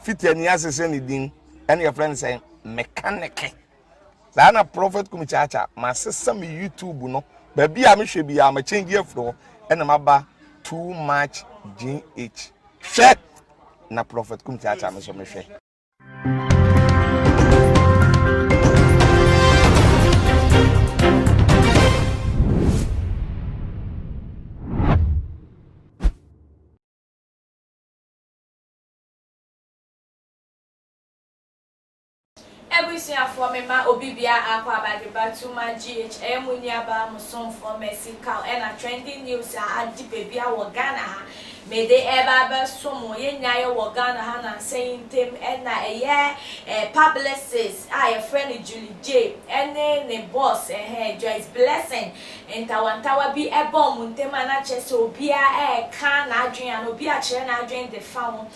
Fitiani asesa ne din ɛna yɛfrɛ no sɛ mekaneke. Saa na Prophet Kumi Kyaakyaa masesa me YouTube no baabi a mehwɛ biara ma change afiri hɔ ɛna maba too much GH. Hwɛ na Prophet Kumi Kyaakyaa me nso mehwɛ. Abusuafoɔ me ma obi bia akɔ abadeba to ma GH ɛyɛ mo nua baa mo somfoɔ Mercy Kaw ɛna trending news a agye bebia wɔ Ghana ha me de ɛɛba abɛso mo yɛ nyinaa yɛ wɔ Ghana ha nansa yi ntem ɛna ɛyɛ eh publicist a yɛfrɛ no Julie Jay ɛne ne boss ɛhɛn Joyce Blessing ntawantawa bi ɛba ɔmo ntem a na kyerɛ sɛ obia ɛɛka n'adwen ana obi akyerɛ n'adwen de fa ho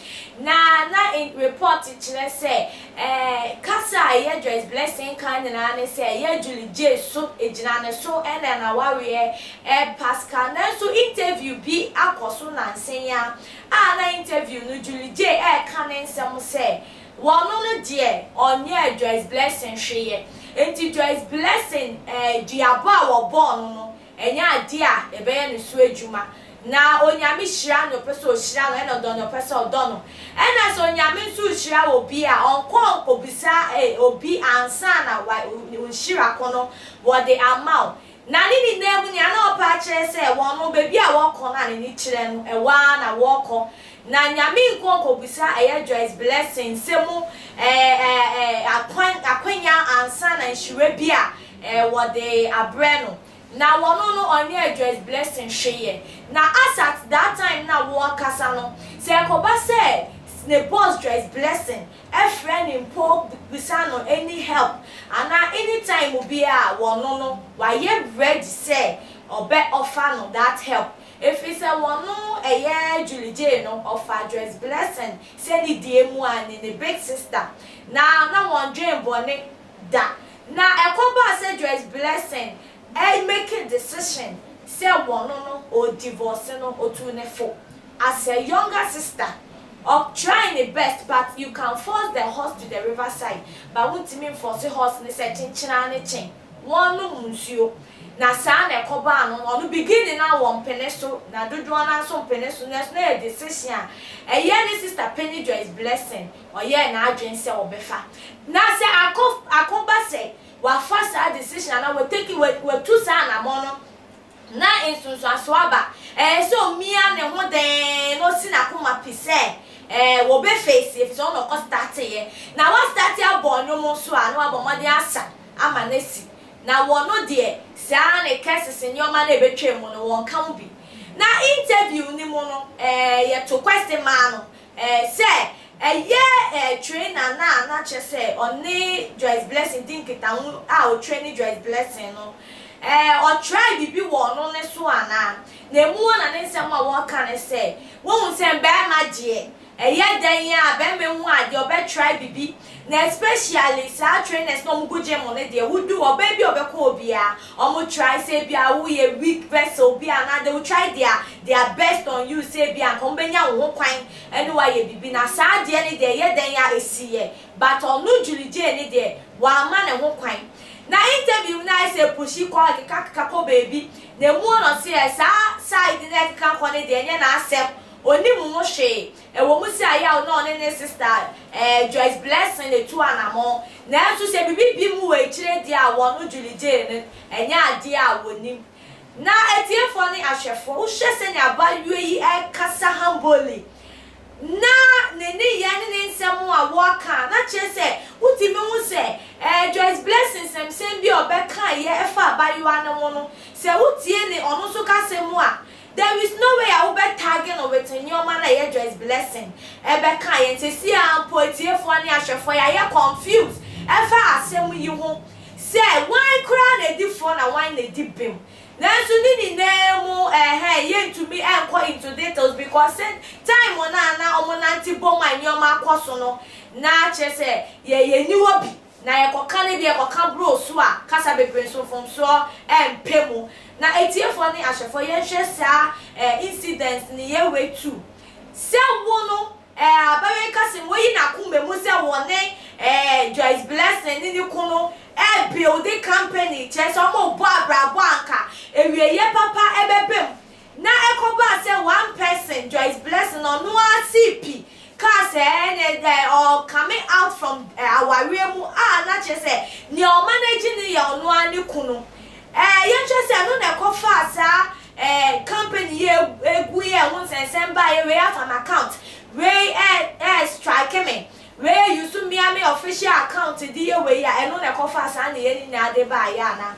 na na report kyerɛ sɛ Ɛɛ, kasa a ɛyɛ Joyce Blessing ka nyinaa ne sɛ ɛyɛ Julie Jay so, egyina ne so na n'awareɛ ɛ Pascal. Nanso interview bi akɔ so nansa yi ara a na interview no Julie Jay ɛreka ne nsɛm sɛ wɔno no deɛ ɔnyɛɛ Joyce Blessing hweyɛ. Enti Joyce Blessing ɛɛ duabɔ a wɔbɔɔ no no Ɛnyɛ adeɛ a yɛbɛyɛ ne so adwuma. Na Onyame hyira nea ɔpɛ sɛ ɔhyira no, ɛna ɔdɔ nea ɔpɛ sɛ ɔdɔ no. Ɛna sɛ Onyame nso rehyira obi a, ɔnkɔ nkɔbisa obi ansa na wa, wo nhyira ko no wɔde ama wo. Na ne nyinaa mu nea na ɔpɛ akyerɛ sɛ wɔn no baabi a wɔkɔ no a n'ani kyerɛ no, ɛhɔ ara na wɔkɔ. Na Nyame nkɔ nkɔbisa ɛyɛ Joyce Blessing sɛ mu ɛɛ ɛɛ akwan, akwanya ansa na nhyira bi a ɛɛ wɔde abrɛ no. Na wɔno no ɔnyɛɛ Joyce Blessing hweyɛ. Na as at that time na wɔɔkasa no, sɛ ɛkɔba sɛ ne boss Joyce Blessing frɛ no mpo bisa no any help anaa any time biaa a wɔno no wayɛ ready sɛ ɔbɛ offer no that help. Efiri sɛ wɔno ɛyɛ Julie Jay no ɔfa Joyce Blessing sɛ ne deɛ mu a ne ne big sister. Na na wɔndwen bɔne da. Na ɛkɔbaa sɛ Joyce Blessing make decision sɛ wɔno no ɔ divorce no, ɔtuu ne fo as a younger sister, ɔ try ne best but you can force the horse to the river side but wontumi nforce horse no sɛ kyenkyenaa ne kyen wɔnnom nsuo. Na saa na ɛkɔbaa no no, ɔno beginning no a wɔmpene so na dodoɔ no ara nso mpene so nanso na ɛyɛ decision a ɛyɛ ne sister panyin Joyce Blessing Ɔyɛɛ n'adwene sɛ ɔbɛfa. Na sɛ ako ako ba sɛ wafa saa decision anaa wa take wa watu saa anamɔn no na nsunsuansoɔ aba, ɛyɛ sɛ ɔmia ne ho dɛn na ɔsi n'akoma pi sɛ ɛɛ wɔbɛ face ɛfiri sɛ ɔno na ɔkɔ starteeɛ. Na wa starte abɔ nnwom nso a na wabɔ mmɔden asa ama no asi. Na wɔno deɛ saa ne curses nneɛma no a ɛbɛtwam mu no wɔnka ho bi. Na interview no mu no ɛɛ yɛto question maa no Sɛ ɛyɛ trainer no a na kyerɛ sɛ ɔne Joyce Blessing di nkitaho a ɔtraini Joyce Blessing no, ɔ try biribi wɔ ɔno ne so anaa? Na ɛmu hɔ na ne nsɛm a wɔka ne sɛ, wohu sɛ barima deɛ, ɛyɛ dɛn a barima hu adeɛ ɔbɛ try biribi, na especially saa trainers no a wɔgu gym no deɛ, wodu hɔ, ɔbaa bi a ɔbɛkɔ hɔ biara, wɔn try sɛ ebia woyɛ weak vessel bi anaa they will try their their best on you sɛ ebia anka wɔn bɛnya wo ho kwan ɛne wo ayɛ biribi na saa adeɛ no deɛ ɛyɛ dɛn a ɛsi yɛ but ɔno Julie Jane no deɛ wamma ne ho kwan na interview no ayɛ sɛ pushi kɔ ɛkeka keka kɔ baabi na ɛmu hɔ na ɔse ɛ saa side no ɛkeka kɔ no deɛ ɛnyɛ n'asɛm ɔnim ho hwee ɛwɔ mu sɛ ayɛ a na ɔne ne sister ɛɛ Joyce Blessing etu anamɔn nanso sɛ biribi bi mu wɔ akyire deɛ a wɔno Julie Jane no ɛnyɛ adeɛ a wɔnim Na atiefoɔ ne ahwɛfoɔ, wohwɛ sɛnea abaayewa yi rekasa humbly, na ne nneyɛɛ ne ne nsɛm a wɔreka a, na kyerɛ sɛ wotumi hu sɛ eh, Joyce Blessing nsɛmsɛm bi a ɔbɛkaeɛ ɛfa abaayewa no ho no, sɛ wotie ne ɔno nso kasa mu a, there is no way a wobɛ tag no with nneɛma no a ɛyɛ Joyce Blessing ɛbɛkaeɛ. Nti seesei ara mpo atiefoɔ ne ahwɛfoɔ yɛayɛ confused ɛfa asɛm yi ho. Sɛ wan koraa na edi fɔ na wan na edi bem. Nanso ne nyinaa mu ɛhɛn yɛntumi nkɔ into details because sɛ time no a na wɔn nante bom a nneɛma akɔ so no na kyerɛ sɛ yɛ yɛnni hɔ bi na yɛkɔka no deɛ yɛkɔka boro so a kasa bebree nso mfomsoɔ ɛmpɛ mu. Na atiefoɔ ne ahwɛfoɔ yɛnhwɛ saa eh incident no yɛ wei too. Sɛ wo no eh abayewa yi ka sɛ wayi n'akoma. ɛɛ Joyce Blessing ne ne kunu ɛɛbuilde company, kyerɛ sɛ wɔrebɔ abrabɔ a anka awieeɛ papa ɛbɛba mu. Na ɛkɔbaa sɛ one person, Joyce Blessing, ɔno ara sii pi kaa sɛ ɛneɛ dɛ ɔɔcome out from awareɛ mu a na kyerɛ sɛ nea ɔmanage no yɛ ɔno ara ne kunu. Ɛɛ yɛnhwɛ sɛ ɛno na ɛkɔfaa saa ɛɛ company yi ɛguiɛ a ɛho nsɛnsɛm baeɛ, wei afa m'account, wei ɛɛ ɛɛstrike me, Wei use mea me official account de yɛ wei a, ɛno na ɛkɔfaa saa nneyɛɛ no nyinaa de baeɛ anaa?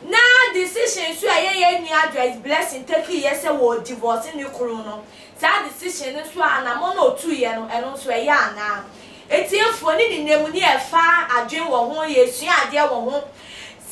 Na decision nso a ɛyɛ yɛn nua Joyce Blessing takeeɛ sɛ wɔ divorce ne kunu no, saa decision no nso a anammɔn a ɔtuiɛ no, ɛno nso ɛyɛ anaa? Atiefoɔ, ne nyinaa mu ne yɛfa adwene wɔ ho, yɛsua adeɛ wɔ ho.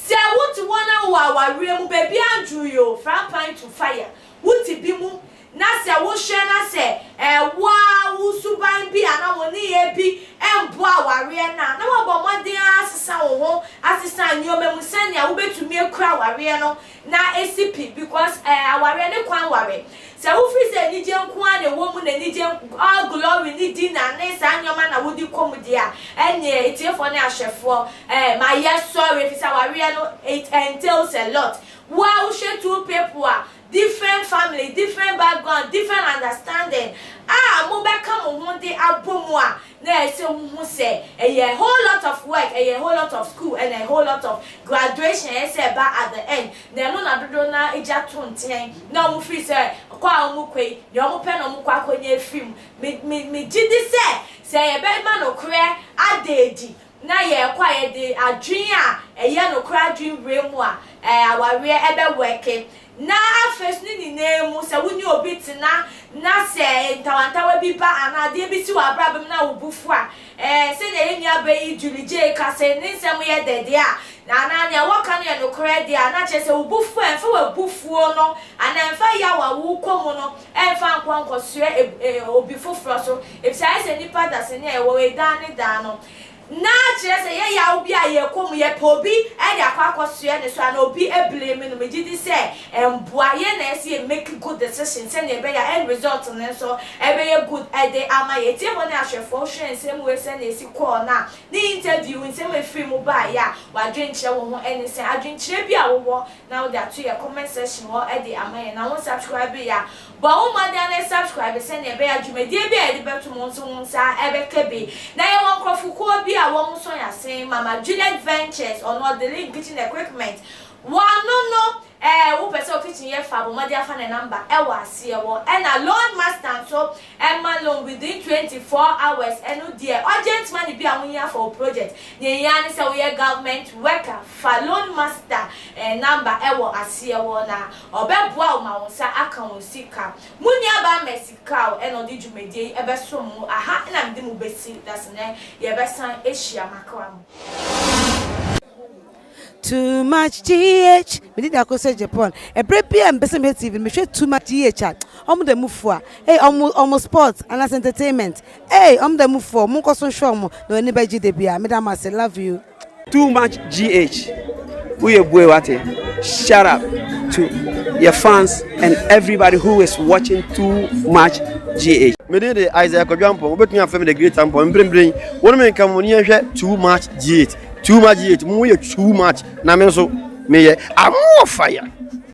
Sɛ wote hɔ na wowɔ awareɛ mu, baabi anduru yi o, frampan to fire, wote bi mu Na sɛ wohwɛ na sɛ wo ara wo suban bi anaa wo nneyɛɛ bi mmoa awareɛ no a, na woabɔ mmɔden ara asesa wo ho, asesa nneɛma mu sɛnea wobɛtumi akura awareɛ no na asi pi because awareɛ ne kwan ware. Sɛ wofiri sɛ anigyeɛ nko ara na ɛwɔ mu na anigyeɛ all glory ne dinner ne saa nneɛma na wode kɔ mu deɛ a, ɛnneɛ atiefoɔ ne ahwɛfoɔ mayɛ sorry ɛfiri sɛ awareɛ no it entails a lot. Wo ara wohwɛ two people a different family, different background, different understanding a mobɛka mo ho de abɔ mu a, na ɛsɛ sɛ wohu sɛ ɛyɛ a whole lot of work, ɛyɛ a whole lot of school and a whole lot of graduation a ɛyɛ sɛ ɛba at the end. Na ɛno na dodoɔ no ara gya to nkyɛn na wɔn feel sɛ kɔ a wɔkɔ yi, deɛ wɔpɛ na wɔkɔ akɔnya afiri mu. Me, me, megye di sɛ, sɛ yɛbɛma nokorɛ ada adi na yɛkɔ a yɛde adwene a ɛyɛ nokorɛ adwene wura mu a, awareɛ ɛbɛ wɛke. Na afei nso ne nyinaa mu sɛ wo ne obi tena na sɛ ntawantawa bi ba anaa adeɛ bi si w'abrabɔ mu na wo bo fu a, sɛdeɛ yɛn nua baa yi Julie Jay ka sɛ ne nsɛm yɛ dɛ deɛ a, anaa nea wɔka no yɛ nokorɛ deɛ a, na kyerɛ sɛ wo bo fu a, ɛmfa w'abufuo no anaa ɛmfa yaw a worekɔ mu no ɛmfa nkɔ nkɔsoɛ obi foforɔ so, efisɛ ayɛ sɛ nnipa dasani a yɛwɔ yi daa ne daa no, na kyerɛ sɛ yɛ yaw bi a yɛkɔ mu, yɛpɛ obi de akɔ akɔsoɛ ne so anaa obi ablame no, megye di sɛ ɛmboa, yɛn na ɛsɛ yɛ make good decision sɛnea ɛbɛyɛ a end result no nso ɛbɛyɛ good de ama yɛn. Atiefoɔ ne ahwɛfoɔ, wohwɛ nsɛm wei sɛnea ɛsi kɔɔ no a, ne interview nsɛm a ɛfiri mu baeɛ a, w'adwenkyerɛ wo ho ne sɛn? Adwenkyerɛ bi a wowɔ na wode ato yɛn comment section hɔ de ama yɛn na wo nsubscribe yɛ a, bɔ wo mmɔden ara na subscribe sɛnea ɛbɛyɛ a dwumadie bi a yɛde bɛto mo nso wo nsa bɛka bi. Na yɛwɔ nkurɔfokuo bi a wɔn sɔ yɛn asen, Mama Juliet Ventures, ɔno ɔde link kitchen equipment, wɔano no eh, wopɛ sɛ wo kitchen yɛ fɛ a bɔ mmɔden afa ne number ɛwɔ aseɛ hɔ. Ɛna Loan Master nso ɛma loan within 24 hours, ɛno deɛ urgent money bi a wohia for wo project, nea ehia ara ne sɛ woyɛ government worker, fa Loan Master number ɛwɔ aseɛ hɔ na ɔbɛboa wo ma wo nsa aka wo sika. Mo nuabaa Mercy Cow ɛna ɔde dwumadie yi ɛbɛsom mo, aha na mede mo bɛsi, dasenɛ yɛbɛsan ahyia makra mo. Too much GH Me din de Akosua Japan Ɛberɛ biara a mepɛ sɛ mehwɛ TV no mehwɛ Too much GH a Wɔn da mu fua Ei wɔn wɔn sports anaasɛ entertainment Ei wɔn da mu fua Monkɔ so nhwɛ wɔn na w'ani bɛgye da biara Meda mo ase love you. Too much GH woyɛ bue wate shut up to your fans and everybody who is watching too much GH. Me din de Isaiah Kwadwo Ampong, wobɛtumi afrɛ me The Great Ampong. Mprempren, wo ne me nka mo ni yɛnhwɛ Too Much GH. Too Much GH, mo yɛ too much na me nso meyɛ I'm more fire.